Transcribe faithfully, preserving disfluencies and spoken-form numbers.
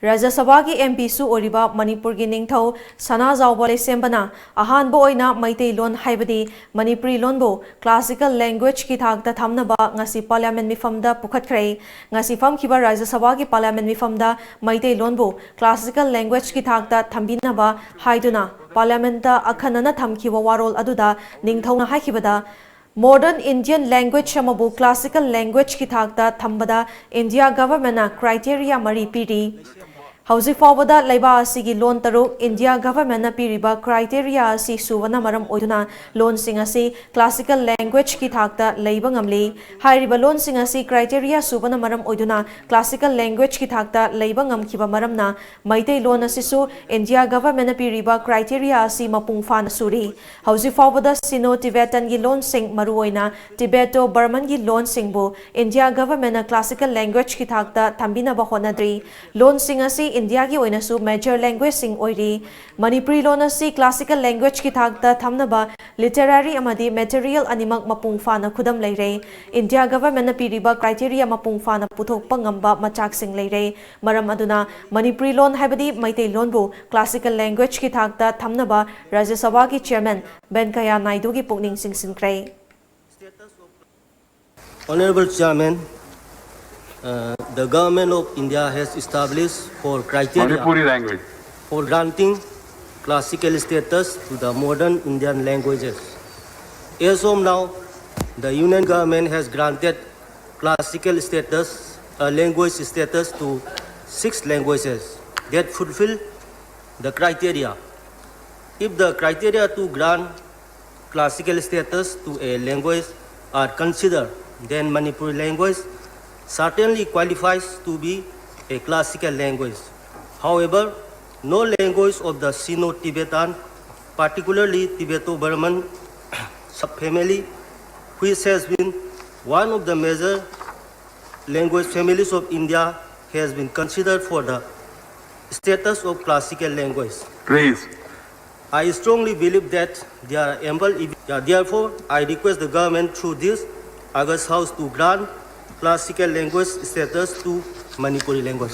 ꯔꯥꯖ꯭ꯌ ꯁꯚꯥꯒꯤ ꯑꯦꯝ ꯄꯤꯁꯨ ꯑꯣꯏꯔꯤꯕ ꯃꯅꯤꯄꯨꯔꯒꯤ ꯅꯤꯡꯊꯧ ꯁꯅꯥꯖꯥꯎꯕ ꯂꯩꯁꯦꯝꯕꯅ ꯑꯍꯥꯟꯕ ꯑꯣꯏꯅ ꯃꯩꯇꯩꯂꯣꯟ ꯍꯥꯏꯕꯗꯤ ꯃꯅꯤꯄꯨꯔꯤ ꯂꯣꯟꯕꯨ classical languagehuiꯒꯤ ꯊꯥꯛꯇ ꯊꯝꯅꯕ ꯉꯁꯤ Parliament ꯃꯤꯐꯝꯗ ꯄꯨꯈꯠꯈ꯭ꯔꯦ꯫ ꯉꯁꯤ ꯐꯝꯈꯤꯕ ꯔꯥꯖ꯭ꯌ ꯁꯚꯥꯒꯤ Parliament ꯃꯤꯐꯝꯗ ꯃꯩꯇꯩꯂꯣꯟꯕꯨ classical languageꯀꯤ ꯊꯥꯛꯇ ꯊꯝꯕꯤꯅꯕ ꯍꯥꯏꯗꯨꯅ Parliamentꯇ ꯑꯈꯟꯅꯅ ꯊꯝꯈꯤꯕ ꯋꯥꯔꯣꯜ ꯑꯗꯨꯗ ꯅꯤꯡꯊꯧꯅ ꯍꯥꯏꯈꯤꯕꯗ, Modern Indian language ꯑꯃꯕꯨ classical languagegoꯒꯤ ꯊꯥꯛꯇ ꯊꯝꯕꯗ India Governmentꯅ criteria ꯃꯔꯤ ꯄꯤꯔꯤ꯫ ꯍꯧꯖꯤꯛ ꯐꯥꯎꯕꯗ ꯂꯩꯕꯥꯛ ꯑꯁꯤꯒꯤ ꯂꯣꯟ ꯇꯔꯨꯛ India Governmentꯅ ꯄꯤꯔꯤꯕ criteria ꯑꯁꯤ ꯁꯨꯕꯅ ꯃꯔꯝ ꯑꯣꯏꯗꯨꯅ ꯂꯣꯟꯁꯤꯡ ꯑꯁꯤ classical language« ꯊꯥꯛꯇ ꯂꯩꯕ ꯉꯝꯂꯤ꯫ ꯍꯥꯏꯔꯤꯕ ꯂꯣꯟꯁꯤꯡ ꯑꯁꯤ criteria ꯁꯨꯕꯅ ꯃꯔꯝ ꯑꯣꯏꯗꯨꯅ classical languageꯀꯤ ꯊꯥꯛꯇ ꯂꯩꯕ ꯉꯝꯈꯤꯕ ꯃꯔꯝꯅ ꯃꯩꯇꯩꯂꯣꯟ ꯑꯁꯤꯁꯨ India Governmentꯅ ꯄꯤꯔꯤꯕ criteria ꯑꯁꯤ ꯃꯄꯨꯡ ꯐꯥꯅ ꯁꯨꯔꯤ꯫ ꯍꯧꯖꯤꯛ ꯐꯥꯎꯕꯗ Sino-Tibetanꯒꯤ ꯂꯣꯟꯁꯤꯡ, ꯃꯔꯨꯑꯣꯏꯅ Tibeto-Burmanꯒꯤ ꯂꯣꯟꯁꯤꯡꯕꯨ India Governmentꯅ classical languageꯀꯤ ꯊꯥꯛꯇ ꯊꯝꯕꯤꯅꯕ ꯍꯣꯠꯅꯗ꯭ꯔꯤ꯫ ꯂꯣꯟꯁꯤꯡ ꯑꯁꯤ Indiaꯒꯤ ꯑꯣꯏꯅꯁꯨ major languageꯁꯤꯡ ꯑꯣꯏꯔꯤ꯫ ꯃꯅꯤꯄꯨꯔꯤ ꯂꯣꯟ ꯑꯁꯤ classical languageꯀꯤ ꯊꯥꯛꯇ ꯊꯝꯅꯕ literary ꯑꯃꯗꯤ material ꯑꯅꯤꯃꯛ ꯃꯄꯨꯡ ꯐꯥꯅ ꯈꯨꯗꯝ ꯂꯩꯔꯦ꯫ India Governmentꯅ ꯄꯤꯔꯤꯕ criteria ꯃꯄꯨꯡ ꯐꯥꯅ ꯄꯨꯊꯣꯛꯄ ꯉꯝꯕ ꯃꯆꯥꯛꯁꯤꯡ ꯂꯩꯔꯦ꯫ ꯃꯔꯝ ꯑꯗꯨꯅ ꯃꯅꯤꯄꯨꯔꯤ ꯂꯣꯟ ꯍꯥꯏꯕꯗꯤ ꯃꯩꯇꯩꯂꯣꯟꯕꯨ classical languageꯀꯤ ꯊꯥꯛꯇ ꯊꯝꯅꯕ ꯔꯥꯖ꯭ꯌ ꯁꯚꯥꯒꯤ Chairman ꯚꯦꯡꯀꯌꯥ ꯅꯥꯏꯗꯨꯒꯤ ꯄꯨꯛꯅꯤꯡ ꯆꯤꯡꯁꯤꯟꯈ꯭ꯔꯦ꯫ Honorable Chairman, uh, the Government of India has established four criteria Manipuri language. for granting classical status to the modern Indian languages. As of now, the Union Government has granted classical status, uh, language status to six languages that fulfill the criteria. If the criteria to grant classical status to a language are considered, then Manipuri language certainly qualifies to be a classical language. However, no language of the Sino-Tibetan, particularly Tibeto-Burman subfamily, which has been one of the major language families of India, has been considered for the status of classical language. Please. I strongly believe that there are ample ev- yeah, therefore, I request the government through this August House to grant classical language status to Manipuri language.